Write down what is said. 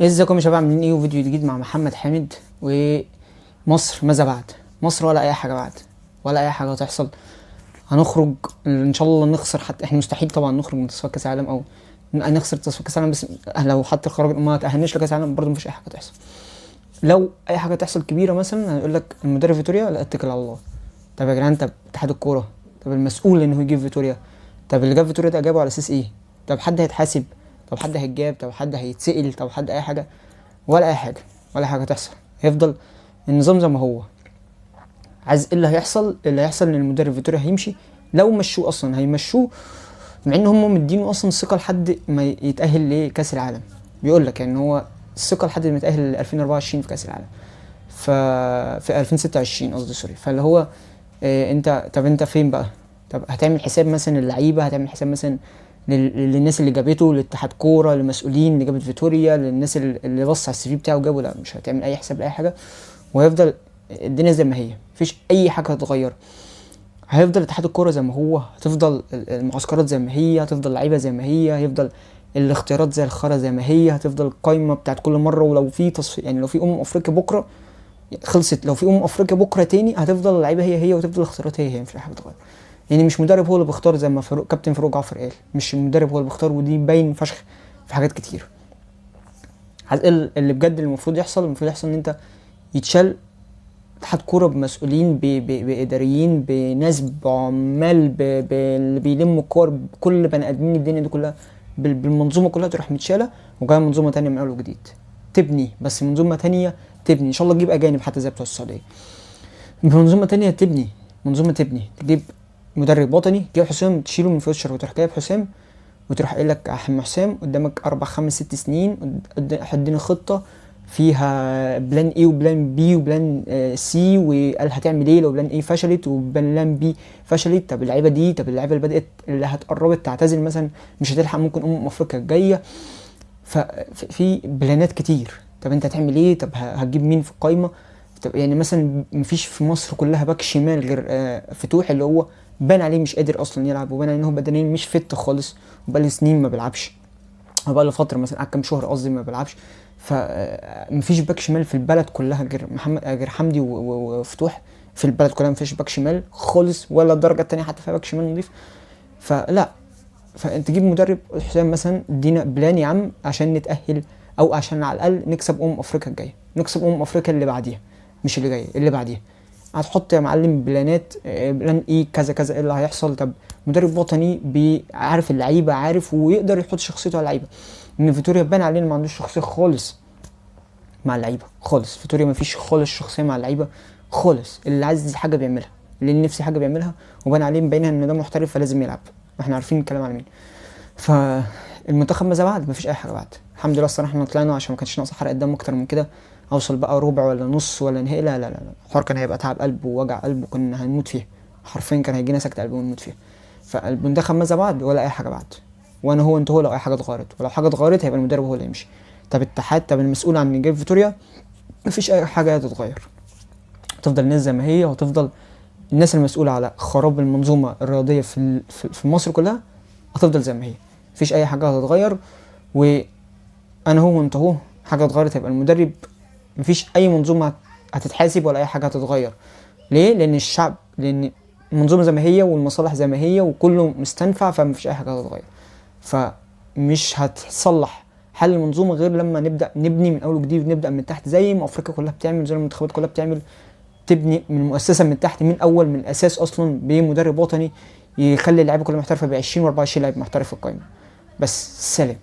ازيكم يا شباب؟ عاملين ايه؟ وفيديو جديد مع محمد حامد. ومصر ماذا بعد؟ مصر ولا اي حاجة بعد، ولا اي حاجة هتحصل. هنخرج ان شاء الله، نخسر حتى احنا مستحيل طبعا نخرج من تصفيات كاس العالم او نخسر تصفيات كاس العالم، بس لو حتى خرج ما تاهلناش لكاس العالم برضه مفيش اي حاجة تحصل. لو اي حاجة تحصل كبيرة مثلا هيقول لك المدرب فيتوريا لا اتكل على الله. طب يا جدعان، طب اتحاد الكورة، طب المسؤول انه يجيب فيتوريا، طب اللي جاب فيتوريا ده جابه على اساس ايه؟ طب حد هيتحاسب؟ طب حد هيتجاب؟ طب حد هيتسأل؟ طب حد اي حاجة؟ ولا اي حاجة، ولا حاجة تحصل. هيفضل النظام زي ما هو. عايز ايه اللي هيحصل؟ اللي هيحصل ان المدرب فيتوريا هيمشي، لو مشوه اصلا هيمشوه، مع ان هم مدينة اصلا الثقة لحد ما يتاهل لكاس العالم. بيقول لك ان هو الثقة لحد ما يتاهل ل 2024 في كاس العالم، ف في 2026 قصدي sorry. فاللي هو إيه انت، طب انت فين بقى؟ طب هتعمل حساب مثلا اللعيبة؟ هتعمل حساب مثلا للناس اللي جابته، لاتحاد كورة، للمسؤولين اللي جابت فيتوريا، للناس اللي بص على ال CV بتاعه وجابه؟ لا، مش هتعمل اي حساب لاي حاجة، وهيفضل الدنيا زي ما هي، مفيش اي حاجة هتتغير. هيفضل اتحاد الكورة زي ما هو، هتفضل المعسكرات زي ما هي، هتفضل اللعيبة زي ما هي، هيفضل الاختيارات زي الخرا زي ما هي، هتفضل القايمة بتاعت كل مرة. ولو في تصفي يعني لو في افريقيا بكره خلصت، لو في افريقيا بكره تاني هتفضل اللعيبة هي هي، وتفضل الاختيارات هي هي، مفيش حاجة تتغير. يعني مش مدرب هو اللي بيختار، زي ما فاروق كابتن فاروق جعفر قال، مش المدرب هو اللي بيختار، ودي باين فشخ في حاجات كتير. عايز ايه اللي بجد اللي المفروض يحصل؟ المفروض يحصل ان انت يتشال اتحاد كورة بمسؤولين، باداريين، بناس، بعمال، باللي بيلموا الكور، بكل بني ادمين الدنيا دي كلها، بالمنظومه كلها تروح متشاله وجاية منظومة تانية من اول وجديد تبني، بس منظومة تانية تبني ان شاء الله تجيب اجانب حتى زي بتوع السعودية، بمنظومة تانية تبني، منظومة تبني، تجيب مدرب وطني، تجيب حسام، تشيله من فيوتشر وتروح جايب حسام، وتروح قايل لك يا عم حسام قدامك 4 5 6 سنين، حدينا خطه فيها plan A و plan B و plan C، وقال هتعمل ايه لو plan A فشلت و plan B فشلت، طب اللعيبة دي، طب اللعيبة اللي بدات اللي هتقربت تعتزل مثلا مش هتلحق ممكن افريقيا الجاية. ففي بلانات كتير. طب انت هتعمل ايه؟ طب هتجيب مين في القايمة؟ طب يعني مثلا مفيش في مصر كلها باك شمال غير فتوح، اللي هو بان عليه مش قادر اصلا يلعب، وبان عليه ان هو بدنيا مش fit خالص، وبقاله سنين ما بيلعبش، بقى له فترة مثلا قعد كام شهر قصدي ما بيلعبش. فمفيش باك شمال في البلد كلها غير محمد، غير حمدي وفتوح. في البلد كلها مفيش باك شمال خالص، ولا الدرجة التانية حتى فيها باك شمال نضيف. فلا، فانت تجيب مدرب حسام مثلا، ادينا plan يا عم عشان نتأهل، او عشان على الاقل نكسب افريقيا الجاية، نكسب افريقيا اللي بعديها، مش اللي جاية اللي بعديها. هتحط يا معلم بلانات، plan ايه كذا كذا، ايه اللي هيحصل. طب مدرب وطني عارف اللعيبة، عارف ويقدر يحط شخصيته على اللعيبة. ان فيتوريا بان عليه إنه ما عندوش شخصية خالص مع اللعيبة خالص. فيتوريا ما فيش خالص شخصية مع اللعيبة خالص، اللي عايز حاجة بيعملها، اللي نفسي حاجة بيعملها، وبان عليه مبينها ان ده محترف فلازم يلعب، واحنا عارفين الكلام على مين. فالمنتخب ماذا بعد؟ مفيش اي حاجة بعد. الحمد لله الصراحة احنا طلعنا عشان ما كانش ناقص حرق الدم اكتر من كده، اوصل بقى ربع ولا نص ولا نهائي، لا لا لا لا، الحوار كان هيبقى تعب قلب ووجع قلب، وكنا هنموت فيه حرفيا، كان هيجينا سكتة قلب ونموت فيها. فالمنتخب ماذا بعد؟ ولا اي حاجة بعد. وانا هو انت هو لو اي حاجة اتغيرت، ولو حاجة اتغيرت هيبقى المدرب هو اللي يمشي. طب اتحاد، طب المسؤول عن جايب فيتوريا، مفيش اي حاجة هتتغير، هتفضل الناس زي ما هي، وهتفضل الناس المسؤولة على خراب المنظومة الرياضية في مصر كلها هتفضل زي ما هي، مفيش أي حاجة هتتغير. وأنا هو وأنت هو، حاجة اتغيرت هيبقى المدرب، مفيش أي منظومة هتتحاسب ولا أي حاجة هتتغير. ليه؟ لأن الشعب، لأن المنظومة زي ما هي والمصالح زي ما هي وكله مستنفع، فمفيش أي حاجة هتتغير. فمش هتصلح حل المنظومة غير لما نبدأ نبني من أول وجديد، ونبدأ من تحت زي ما أفريقيا كلها بتعمل، زي ما المنتخبات كلها بتعمل، تبني من مؤسسة من تحت، من اول، من الاساس اصلا، بمدرب وطني يخلي اللعيبة كلها محترفه، ب 20 و24 لاعب محترف في القايمة. بس سلام.